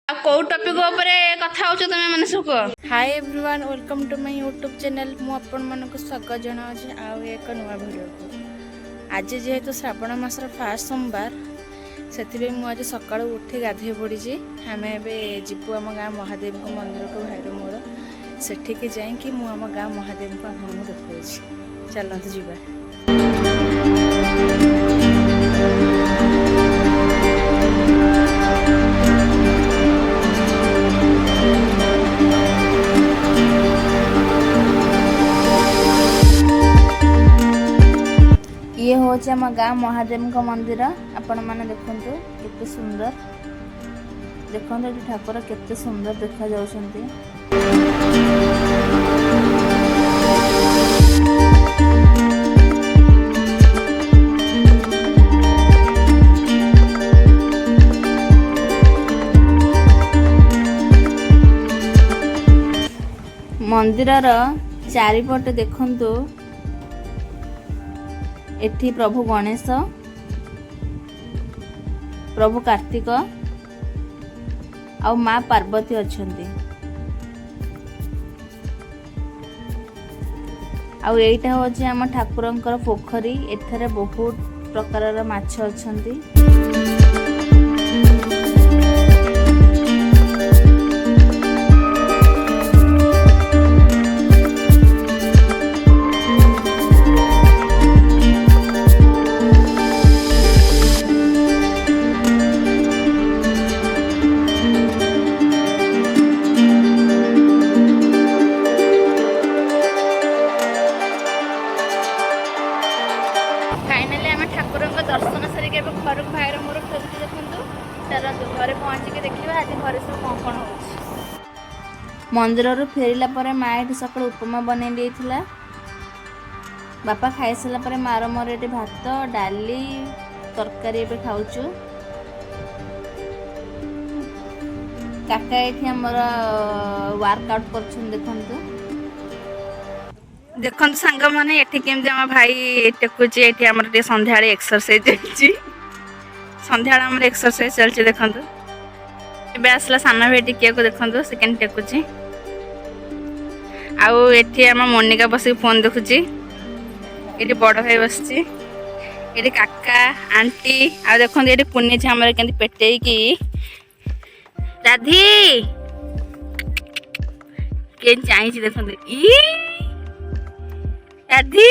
ଆଉ କୋଉ ଟପିକ ଉପରେ କଥା ହଉଛ ତମେ ମାନେ ସବୁ କୁହ। Hi everyone, welcome to my YouTube channel. ମୁଁ ଆପଣମାନଙ୍କୁ ସ୍ୱାଗତ ଜଣାଉଛି ଆଉ ଏକ ନୂଆ ଭିଡ଼ିଓକୁ। ଆଜି ଯେହେତୁ ଶ୍ରାବଣ ମାସର ଫାର୍ଷ୍ଟ ସୋମବାର, ସେଥିପାଇଁ ମୁଁ ଆଜି ସକାଳୁ ଉଠି ଗାଧୋଇ ପଡ଼ିଛି। ଆମେ ଏବେ ଯିବୁ ଆମ ଗାଁ ମହାଦେବଙ୍କ ମନ୍ଦିରକୁ, ଭାଇର ମୋର। ସେଠିକି ଯାଇକି ମୁଁ ଆମ ଗାଁ ମହାଦେବଙ୍କୁ ଆପଣଙ୍କୁ ଦେଖାଉଛି। ଚାଲନ୍ତୁ ଯିବା। ଇଏ ହେଉଛି ଆମ ଗାଁ ମହାଦେବଙ୍କ ମନ୍ଦିର। ଆପଣମାନେ ଦେଖନ୍ତୁ କେତେ ସୁନ୍ଦର। ଦେଖନ୍ତୁ ଏଠି ଠାକୁର କେତେ ସୁନ୍ଦର ଦେଖାଯାଉଛନ୍ତି। ମନ୍ଦିରର ଚାରିପଟେ ଦେଖନ୍ତୁ, ଏଠି ପ୍ରଭୁ ଗଣେଶ, ପ୍ରଭୁ କାର୍ତ୍ତିକ ଆଉ ମା ପାର୍ବତୀ ଅଛନ୍ତି। ଆଉ ଏଇଟା ହେଉଛି ଆମ ଠାକୁରଙ୍କର ପୋଖରୀ। ଏଠାରେ ବହୁତ ପ୍ରକାରର ମାଛ ଅଛନ୍ତି। ଫାଇନାଲି ଆମେ ଠାକୁରଙ୍କ ଦର୍ଶନ ସାରିକି ଏବେ ଘରକୁ ଭାଇର ମୋର ଫେରୁଛୁ। ଦେଖନ୍ତୁ, ଚାଲନ୍ତୁ ଘରେ ପହଞ୍ଚିକି ଦେଖିବା ଆଜି ଘରେ ସବୁ କ'ଣ କ'ଣ ହେଉଛି। ମନ୍ଦିରରୁ ଫେରିଲା ପରେ ମା ଏଠି ସକାଳୁ ଉପମା ବନେଇ ଦେଇଥିଲା। ବାପା ଖାଇସାରିଲା ପରେ ମାର ମୋର ଏଠି ଭାତ, ଡାଲି, ତରକାରୀ ଏବେ ଖାଉଛୁ। କାକା ଏଠି ଆମର ୱାର୍କ ଆଉଟ୍ କରୁଛନ୍ତି, ଦେଖନ୍ତୁ। ଦେଖନ୍ତୁ ସାଙ୍ଗମାନେ, ଏଠି କେମିତି ଆମ ଭାଇ ଟେକୁଛି। ଏଠି ଆମର ଟିକେ ସନ୍ଧ୍ୟାବେଳେ ଏକ୍ସରସାଇଜ ଚାଲିଛି। ସନ୍ଧ୍ୟାବେଳେ ଆମର ଏକ୍ସରସାଇଜ ଚାଲିଛି, ଦେଖନ୍ତୁ। ଏବେ ଆସିଲା ସାନ ଭାଇ ଟିକିଆକୁ, ଦେଖନ୍ତୁ ସେ କେମିତି ଟେକୁଛି। ଆଉ ଏଠି ଆମ ମୋନିକା ବସିକି ଫୋନ ଦେଖୁଛି। ଏଠି ବଡ଼ ଭାଇ ବସିଛି, ଏଠି କାକା, ଆଣ୍ଟି। ଆଉ ଦେଖନ୍ତୁ ଏଠି କୁନି ଝିଅ ଆମର କେମିତି ପେଟେଇକି, ରାଧି କେମିତି ଚାହିଁଛି ଦେଖନ୍ତୁ। ଇ ରାଧି,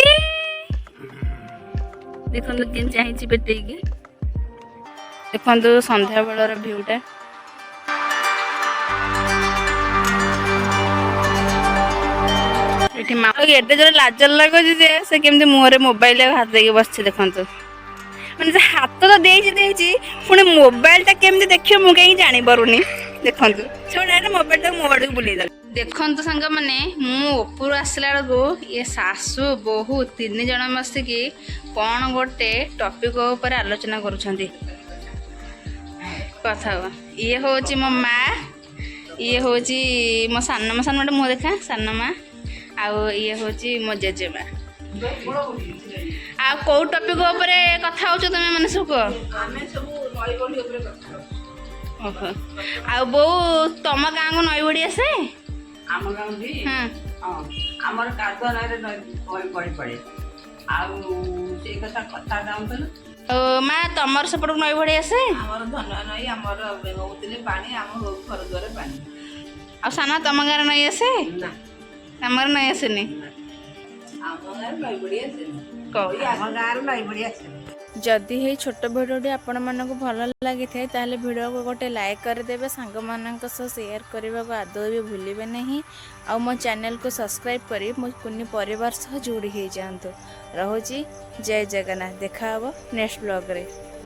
ଦେଖନ୍ତୁ କେମିତି ଚାହିଁଛି ପେଟେଇକି। ଦେଖନ୍ତୁ ସନ୍ଧ୍ୟାବେଳର ଭିଉଟା। ଏଠି ମା ଏତେ ଜୋରେ ଲାଜ ଲାଗୁଛି ଯେ ସେ କେମିତି ମୁହଁରେ ମୋବାଇଲ ହାତ ଦେଇକି ବସିଛି, ଦେଖନ୍ତୁ। ମାନେ ସେ ହାତ ତ ଦେଇଛି ଦେଇଛି, ପୁଣି ମୋବାଇଲଟା କେମିତି ଦେଖିବ ମୁଁ କାହିଁକି ଜାଣିପାରୁନି। ଦେଖନ୍ତୁ, ସେ ଡାଇରେକ୍ଟ ମୋବାଇଲଟାକୁ ମୋ ଆଡ଼କୁ ବୁଲେଇ ଦେଲା। ଦେଖନ୍ତୁ ସାଙ୍ଗମାନେ, ମୁଁ ଉପରୁ ଆସିଲା ବେଳକୁ ଇଏ ଶାଶୁ ବୋହୂ ତିନି ଜଣ ବସିକି କ'ଣ ଗୋଟେ ଟପିକ ଉପରେ ଆଲୋଚନା କରୁଛନ୍ତି। କଥା ହୁଅ। ଇଏ ହେଉଛି ମୋ ମା, ଇଏ ହେଉଛି ମୋ ସାନ ମା। ସାନ ମାଟା ମୁହଁ ଦେଖା, ସାନ ମା। ଆଉ ଇଏ ହେଉଛି ମୋ ଜେଜେମା। ଆଉ କୋଉ ଟପିକ ଉପରେ କଥା ହଉଛ ତମେ ମାନେ ସବୁ କୁହ। ଆମେ ସବୁ ନଈ ବଢ଼ି ଉପରେ କଥା ହଉ। ଓହୋ, ଆଉ ବୋଉ, ତମ ଗାଁକୁ ନଈ ବଢ଼ି ଆସେ? ଆମ ଗାଁକୁ ବି। ହଁ। ହଁ, ଆମର କାଦୁଆ ନଈରେ ନଈ ବଢ଼ି ବଢ଼ି ପଡ଼େ। ଆଉ ସେଇ କଥା କଥା ଚାହୁଁଥିଲୁ। ଆଉ ମା, ତମର ସେପଟକୁ ନଈ ବଢ଼ି ଆସେ? ଆମର ଧନ ନଈ, ଆମର ହଉଥିଲେ ପାଣି, ଆମ ଘର ଦ୍ୱାର ପାଣି। ଆଉ ସାନ, ତମ ଗାଁରେ ନଈ ଆସେ? ନା। ଆମର ନଈ ଆସେନି। ଆମ ଗାଁରେ ନଈ ବଢ଼ି ଆସେନି। କହ। ଆମ ଗାଁରେ ନଈ ବଢ଼ି ଆସେନି। ଯଦି ଏହି ଛୋଟ ଭିଡ଼ିଓଟି ଆପଣମାନଙ୍କୁ ଭଲ ଲାଗିଥାଏ, ତାହେଲେ ଭିଡ଼ିଓକୁ ଗୋଟେ ଲାଇକ୍ କରିଦେବେ। ସାଙ୍ଗମାନଙ୍କ ସହ ସେୟାର କରିବାକୁ ଆଦୌ ବି ଭୁଲିବେ ନାହିଁ। ଆଉ ମୋ ଚ୍ୟାନେଲକୁ ସବସ୍କ୍ରାଇବ୍ କରି ମୋ କୁନି ପରିବାର ସହ ଯୋଡ଼ି ହେଇଯାଆନ୍ତୁ। ରହୁଛି, ଜୟ ଜଗନ୍ନାଥ। ଦେଖା ହେବ ନେକ୍ସଟ ବ୍ଲଗ୍ରେ।